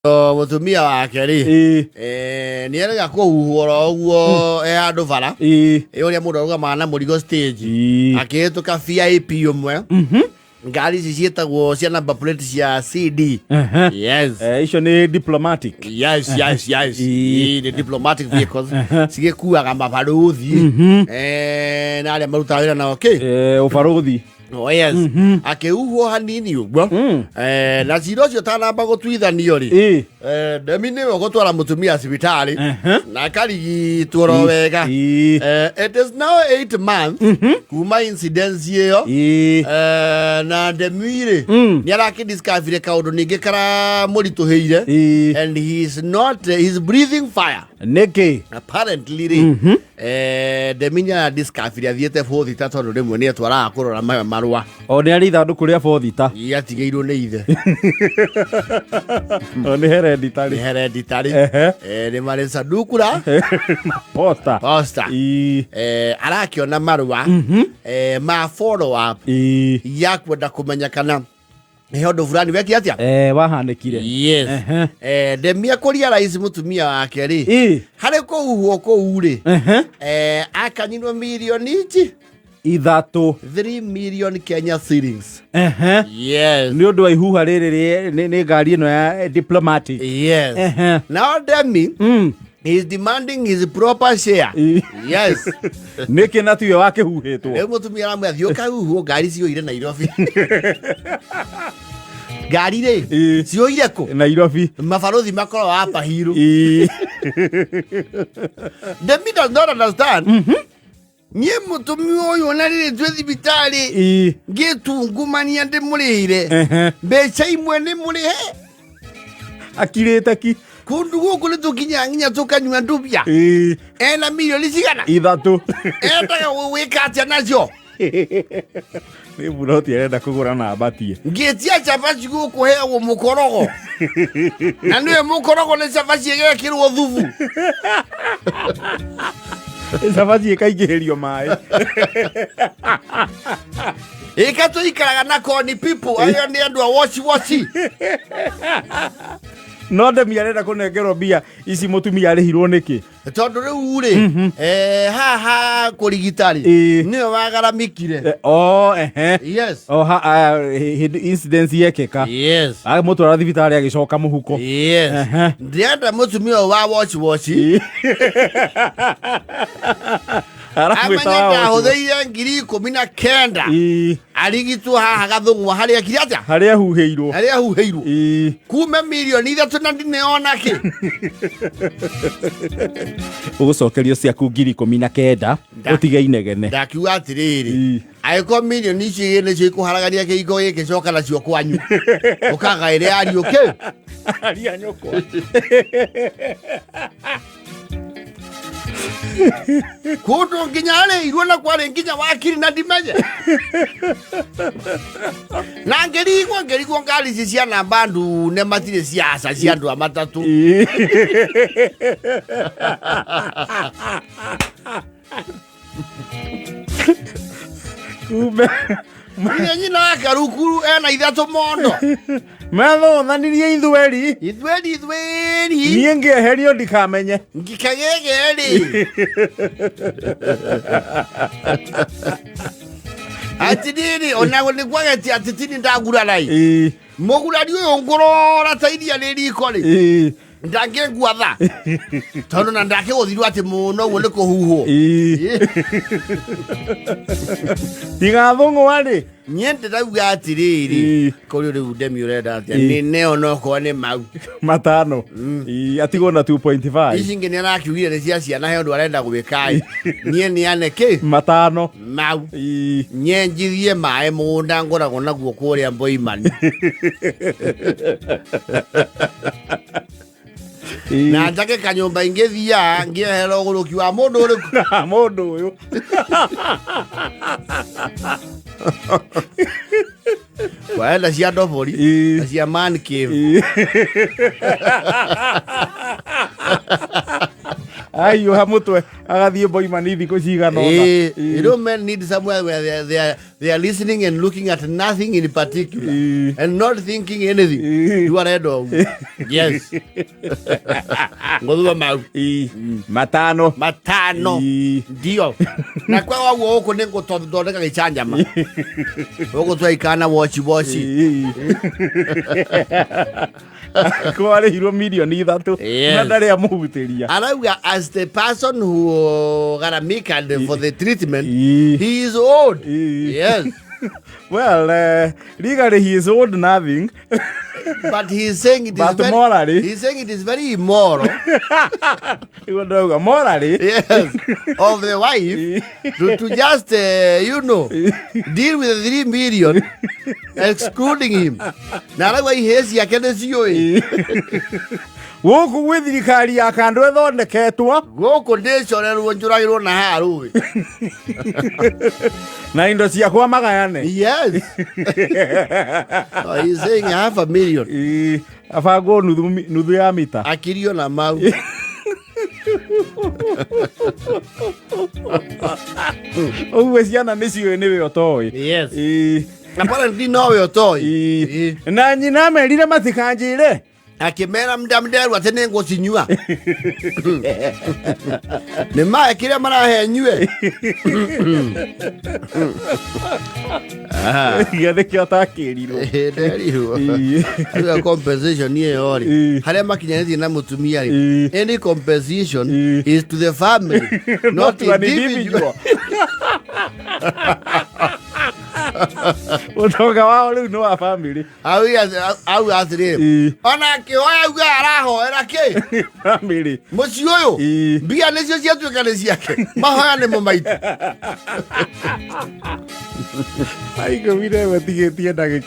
Mũtumia wake rĩ, nĩ erega kũhuhwo oro ũguo e handũ bara, ũrĩa mũndũ arũgamaga na mũrigo stage, akĩhĩtũka VIP ũmwe, ngari ici ciĩtagwo cia number plate cia CD. Yes. Icio nĩ diplomatic. Yes. Nĩ diplomatic vehicles cigĩkuaga mabarũthi na arĩa marutaga wĩra nao kĩ Ũbarũthi. Oh, yes. Akĩhuhwo hanini ũguo. Na cira ũcio ũtanamba gũtuithanio rĩ, Ndemi nĩwe ũgũtwara mũtumia thibitarĩ na akarigitwo ro wega. It is now 8 months kuma incidence ĩyo. Na Ndemi rĩ, nĩ arakĩdiscoverire kaũndũ ningĩ karamũritũhĩire, and he is not, he is breathing fire. Nĩkĩ? Apparently rĩ, Ndemi nĩ aradiscoverire athiĩte bothita, tondũ rĩmwe nĩ etwaraga kũrora marũa. O nĩ arĩ ithandũkũ rĩa bothita. Atigĩirwo nĩ ithe. O nĩ hereditary. Nĩ hereditary. Nĩ marĩ sanduku la posta. Posta. Arakĩona marũa ma follow up ya kwenda kũmenya kana nĩ ũndũ fulani weki atĩa. Wahanĩkire. Yes. Ndemi akũria rais mũtumia wake rĩ, harĩ kũhuhwo kũu rĩ, akanyinwo mirioni ici 3. 3 million Kenya shillings. Yes. Nĩ ũndũ wa ihuha rĩrĩ nĩ ngari ĩno ya diplomatic. Yes. Now Demi he is demanding his proper share. Yes. Nĩkĩ na tiwe wakĩhuhĩtwo? Rĩu mũtumia aramwĩra, thiĩ ũkahuhwo, ngari ciyũire Nairobi. Ngari rĩ, ciyũire kũ? Nairobi. Mabarũthi makoragwo apa hiru. Demi does not understand. Niĩ mũtumia ũyũ na rĩrĩ twĩ thibitarĩ ngĩtungumania ndĩmũrĩhire mbeca imwe nĩ mũrĩhe. Akirĩte ki. Kũndũ gũkũ nĩ tũkinyaga nginya tũkanyua ndubia. Ena mirioni cigana? 3. Endaga gwĩka atĩa nacio? Nĩ buroti arenda kũgũra na ambatie. Ngĩtia cabaci gũkũ heagwo mũkorogo, na nĩwe mũkorogo nĩ cabaci ĩgekĩrwo thubu. Cabaci ĩkaingĩhĩrio maĩ. Ĩka tũikaraga na koni people arĩa nĩ andũ a woci woci. No Ndemi arenda kũnengerwo mbia ici mũtumia arĩhirwo nĩkĩ? Tondũ rĩu rĩ, haha kũrigita rĩ, nĩwe wagaramikire. Oh, ehe. Yes. O ha hĩndĩ incident yekĩka. Yes. Agĩmũtwara thibitarĩ agĩcoka mũhuko. Yes. Ndĩrenda mũtumia ũyũ wa woci woci Aramwĩta amenye wa woci. ndahũthĩire 19,000 arigitwo haha gathũng'wa harĩa ekire atĩa? Harĩa huhĩirwo. Harĩa huhĩirwo. Kume mirioni 3 na ndineona kĩ. Ũgũcokerio ciaku 19,000 ũtige inegene. Ndakiuga atĩrĩrĩ, angĩkorwo mirioni icio igĩrĩ nĩcio ikũharagania kĩhiko gĩkĩ, coka nacio kwanyu ũkagaĩre ariũ kĩ. Aria nyũkwa. Kũndũ nginya arĩirwo na kwarĩ nginya wakiri na ndimenye na ngĩrigwo ngĩrigwo ngari ici cia namba ndune matirĩ cia aca cia andũ a matatũ. Kumbe Nginya nyina wa karukuru ena 3 mondo. Mathũthanirie ithueri. Ithueri ithueri. Niĩ ngĩeherio ndikamenye. Ngikagege rĩ, atirĩrĩ, ona nĩ kwagetia atĩ tini ndagurarai mũgurari ũyũ ngũrora ta iria rĩ riko rĩ, ndangĩngua tha tondũ na ndakĩgũthirwo atĩ mũno ũguo nĩ kũhuhwo. Tigathũng'wa rĩ. Niĩ ndĩrauga atĩrĩrĩ, kũrĩ rĩu Ndemi ũrenda atĩa? Nĩ neo nokorwo nĩ mau. 5. Atigwo na 2.5. Ici ingĩ nĩ arakiugire nĩ cia ciana, he ũndũ arenda gwĩka ĩ. Niĩ nĩ ane kĩ? 5. Mau. Nyenjithie maĩ mũgũnda ngoragwo naguo kũrĩa Mboimani na njake kanyũmba ingĩthiaga ngĩehera ũgũrũki wa mũndũ ũrĩkũ. Na mũndũ ũyũ. Waenda cia ndobori na cia man cave. Ahiũha mũtwe agathiĩ boimani thikũ cigana ũna. You know, men need somewhere where they are listening and looking at nothing in particular and not thinking anything. Rĩu arenda ũguo. Yes. Ngũthua mau. Matano. Matano. Ndio. Na kwa waguo gũkũ nĩ ngũthondeka gĩcanjama. Gũkũ twaikana woci woci. Kwarĩhirwo mirioni 3. Na ndarĩ amũhutĩria. Arauga as the person who gharamika for the treatment, he is old. Yes. Well, legally he is owed nothing. But he is saying it is But very, morally- he's saying it is very immoral. Nĩguo ndauga morally. Yes, of the wife to just deal with the 3 million excluding him. Na arauga ihĩĩ ciake nĩ ciũĩ. Gũkũ gwĩ thirikari ya kando ĩthondeketwo. Gũkũ ndĩcorerwo njũragĩrwo na haha rũĩ. Na indo ciakwa magayane. Yes. So he's saying half a million. Abangwo nuthu, nuthu ya mita. Akirio na mau. Ũguo ciana nĩ ciũĩ nĩwe ũtoĩ. Yes. Apparently nowe ũtoĩ. Na nyina amerire matikanjĩre. Akĩmera mdamderu atĩ nĩ ngũcinyua nĩ maĩ kĩrĩa marahe nyue. Gĩathĩ kĩo atakĩrirwo. Nderirwo. Rĩu compensation ĩyo rĩ, harĩa makinyanĩtie na mũtumia rĩ, any compensation is to the family, not to an individual. Individual. Ũtonga wao rĩu nĩ wa family. Au atĩrĩrĩ, ona akĩhoya auga arahoera kĩ? Family. Mũciĩ ũyũ. Mbia nĩcio ciatuĩka nĩ ciake, mahoya nĩmo maitũ. 11:11.